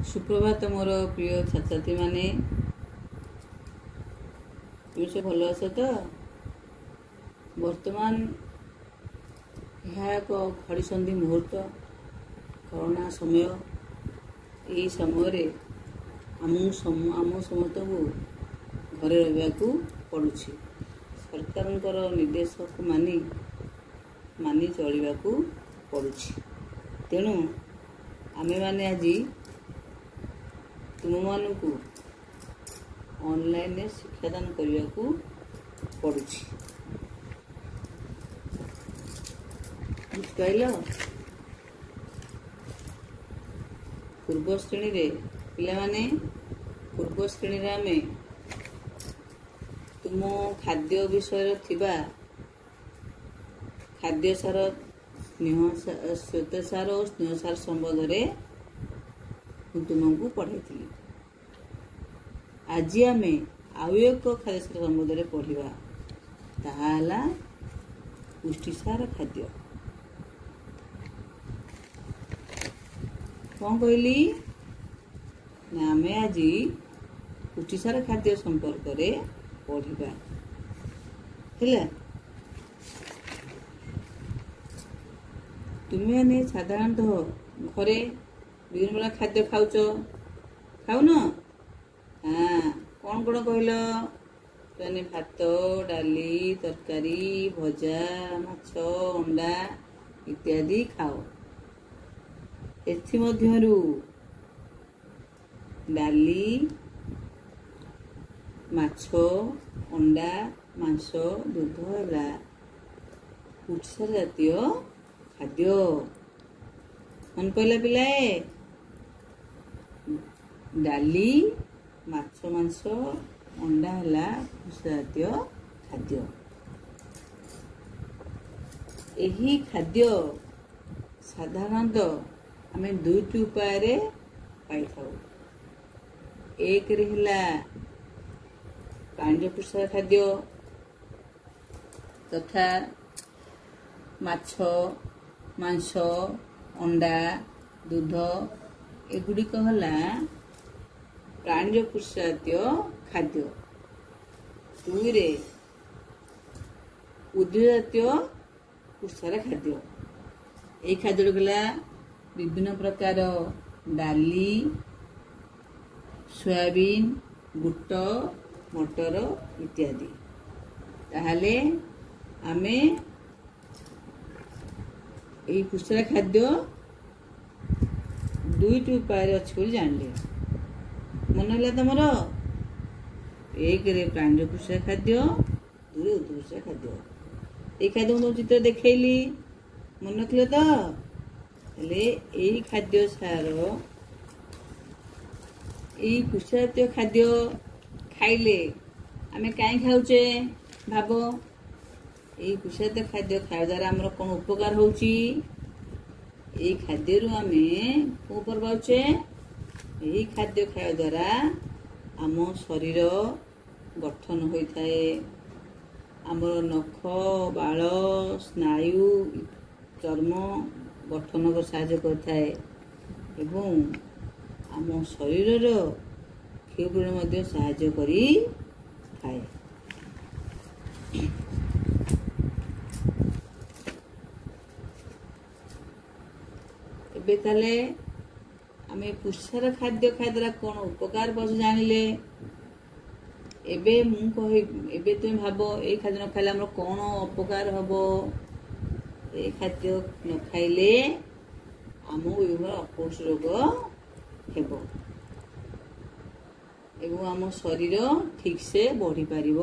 ସୁପ୍ରଭାତ ମୋର ପ୍ରିୟ ଛାତ୍ରଛାତ୍ରୀମାନେ, ତୁମେ ସବୁ ଭଲ ଅଛ ତ? ବର୍ତ୍ତମାନ ଏହା ଏକ ଘଡ଼ିସନ୍ଧି ମୁହୂର୍ତ୍ତ, କରୋନା ସମୟ। ଏହି ସମୟରେ ଆମ ସମସ୍ତଙ୍କୁ ଘରେ ରହିବାକୁ ପଡ଼ୁଛି। ସରକାରଙ୍କର ନିର୍ଦ୍ଦେଶକୁ ମାନି ମାନି ଚଳିବାକୁ ପଡ଼ୁଛି। ତେଣୁ ଆମେମାନେ ଆଜି ତୁମମାନଙ୍କୁ ଅନଲାଇନରେ ଶିକ୍ଷାଦାନ କରିବାକୁ ପଡ଼ୁଛି। ବୁଝିପାରିଲ? ପୂର୍ବ ଶ୍ରେଣୀରେ ପିଲାମାନେ, ପୂର୍ବ ଶ୍ରେଣୀରେ ଆମେ ତୁମ ଖାଦ୍ୟ ବିଷୟରେ ଥିବା ଖାଦ୍ୟ ସାର, ସ୍ନେହ ଶ୍ୱେତସାର ଓ ସ୍ନେହସାର ସମ୍ବନ୍ଧରେ ମୁଁ ତୁମକୁ ପଢ଼ାଇଥିଲି। ଆଜି ଆମେ ଆଉ ଏକ ଖାଦ୍ୟସାର ସମ୍ବନ୍ଧରେ ପଢ଼ିବା, ତାହା ହେଲା ପୁଷ୍ଟିସାର ଖାଦ୍ୟ। କ'ଣ କହିଲି ନା, ଆମେ ଆଜି ପୁଷ୍ଟିସାର ଖାଦ୍ୟ ସମ୍ପର୍କରେ ପଢ଼ିବା। ହେଲା, ତୁମେମାନେ ସାଧାରଣତଃ ଘରେ ବିଭିନ୍ନ ପ୍ରକାର ଖାଦ୍ୟ ଖାଉଛ, ଖାଉନ? ହଁ, କ'ଣ କ'ଣ କହିଲ? ତୁମେ ଭାତ, ଡାଲି, ତରକାରୀ, ଭଜା, ମାଛ, ଅଣ୍ଡା ଇତ୍ୟାଦି ଖାଅ। ଏଥିମଧ୍ୟରୁ ଡାଲି, ମାଛ, ଅଣ୍ଡା, ମାଂସ, ଦୁଧ ହେଲା ପୁଷ୍ଟିସାର ଜାତୀୟ ଖାଦ୍ୟ। ମନେ ପଡ଼ିଲା ପିଲାଏ? ଡାଲି, ମାଛ, ମାଂସ, ଅଣ୍ଡା ହେଲା ପୁଷ୍ଟିସାର ଜାତୀୟ ଖାଦ୍ୟ। ଏହି ଖାଦ୍ୟ ସାଧାରଣତଃ ଆମେ ଦୁଇଟି ଉପାୟରେ ପାଇଥାଉ। ଏକରେ ହେଲା ପ୍ରାଣୀଜ ପୁଷ୍ଟିସାର ଖାଦ୍ୟ, ତଥା ମାଛ, ମାଂସ, ଅଣ୍ଡା, ଦୁଧ, ଏଗୁଡ଼ିକ ହେଲା ପ୍ରାଣୀଜ ପୁଷ୍ଟିଜାତୀୟ ଖାଦ୍ୟ। ଦୁଇରେ ଉଦ୍ଭିଦ ଜାତୀୟ ପୁଷ୍ଟିସାର ଖାଦ୍ୟ। ଏହି ଖାଦ୍ୟଗୁଡ଼ିକ ହେଲା ବିଭିନ୍ନ ପ୍ରକାର ଡାଲି, ସୋୟାବିନ୍, ବୁଟ, ମଟର ଇତ୍ୟାଦି। ତାହେଲେ ଆମେ ଏହି ପୁଷ୍ଟିସାର ଖାଦ୍ୟ ଦୁଇଟି ଉପାୟରେ ଅଛି ବୋଲି ଜାଣିଲେ। ମନେ ହେଲା ତମର? ଏକରେ ପ୍ରାଣୀଜ ପୁଷ୍ଟିସାର ଖାଦ୍ୟ, ଦୁଇରେ ଉଦ୍ଭିଦ ପୁଷ୍ଟିସାର ଖାଦ୍ୟ। ଏଇ ଖାଦ୍ୟ ମୁଁ ତମ ଚିତ୍ର ଦେଖେଇଲି, ମନେ ରଖିଲ ତ? ହେଲେ ଏଇ ଖାଦ୍ୟ ସାର, ଏଇ ପୁଷ୍ଟିଜାତୀୟ ଖାଦ୍ୟ ଖାଇଲେ ଆମେ କାହିଁ ଖାଉଛେ ଭାବ? ଏଇ ପୁଷ୍ଟିଜାତୀୟ ଖାଦ୍ୟ ଖାଇବା ଦ୍ୱାରା ଆମର କ'ଣ ଉପକାର ହେଉଛି? ଏଇ ଖାଦ୍ୟରୁ ଆମେ କେଉଁ ଉପକାର ପାଉଛେ? ଏହି ଖାଦ୍ୟ ଖାଇବା ଦ୍ୱାରା ଆମ ଶରୀର ଗଠନ ହୋଇଥାଏ। ଆମର ନଖ, ବାଳ, ସ୍ନାୟୁ, ଚର୍ମ ଗଠନକୁ ସାହାଯ୍ୟ କରିଥାଏ ଏବଂ ଆମ ଶରୀରର କ୍ଷୟପୂରଣ ମଧ୍ୟ ସାହାଯ୍ୟ କରିଥାଏ। ଏବେ ତାହେଲେ ଆମେ ପୁଷ୍ଟିସାର ଖାଦ୍ୟ ଖାଇବା ଦ୍ୱାରା କ'ଣ ଉପକାର ପାଉଛୁ ଜାଣିଲେ। ଏବେ ମୁଁ କହି, ଏବେ ତୁମେ ଭାବ, ଏଇ ଖାଦ୍ୟ ନ ଖାଇଲେ ଆମର କ'ଣ ଅପକାର ହବ? ଏଇ ଖାଦ୍ୟ ନ ଖାଇଲେ ଆମକୁ ବିଭିନ୍ନ ଅପୌଷ୍ଟି ରୋଗ ହେବ ଏବଂ ଆମ ଶରୀର ଠିକସେ ବଢ଼ିପାରିବ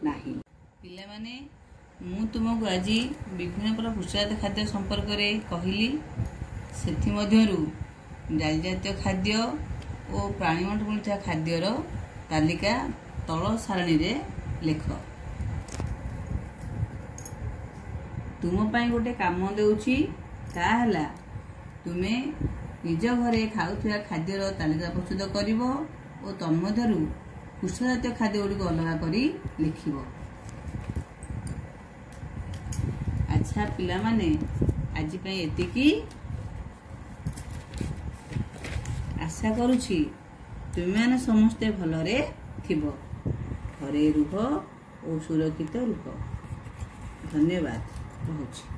ନାହିଁ। ପିଲାମାନେ, ମୁଁ ତୁମକୁ ଆଜି ବିଭିନ୍ନ ପ୍ରକାର ପୁଷ୍ଟିଜାତ ଖାଦ୍ୟ ସମ୍ପର୍କରେ କହିଲି। ସେଥିମଧ୍ୟରୁ ଡାଲି ଜାତୀୟ ଖାଦ୍ୟ ଓ ପ୍ରାଣୀମାନଙ୍କଠୁ ମିଳୁଥିବା ଖାଦ୍ୟର ତାଲିକା ତଳ ସାରଣୀରେ ଲେଖ। ତୁମ ପାଇଁ ଗୋଟେ କାମ ଦେଉଛି, ତାହା ହେଲା ତୁମେ ନିଜ ଘରେ ଖାଉଥିବା ଖାଦ୍ୟର ତାଲିକା ପ୍ରସ୍ତୁତ କରିବ ଓ ତନ୍ମଧ୍ୟରୁ ପୁଷ୍ଟିଜାତୀୟ ଖାଦ୍ୟ ଗୁଡ଼ିକୁ ଅଲଗା କରି ଲେଖିବ। ଆଚ୍ଛା ପିଲାମାନେ, ଆଜି ପାଇଁ ଏତିକି। ଆଶା କରୁଛି ତୁମେମାନେ ସମସ୍ତେ ଭଲରେ ଥିବ। ଘରେ ରୁହ ଓ ସୁରକ୍ଷିତ ରୁହ। ଧନ୍ୟବାଦ, ରହୁଛି।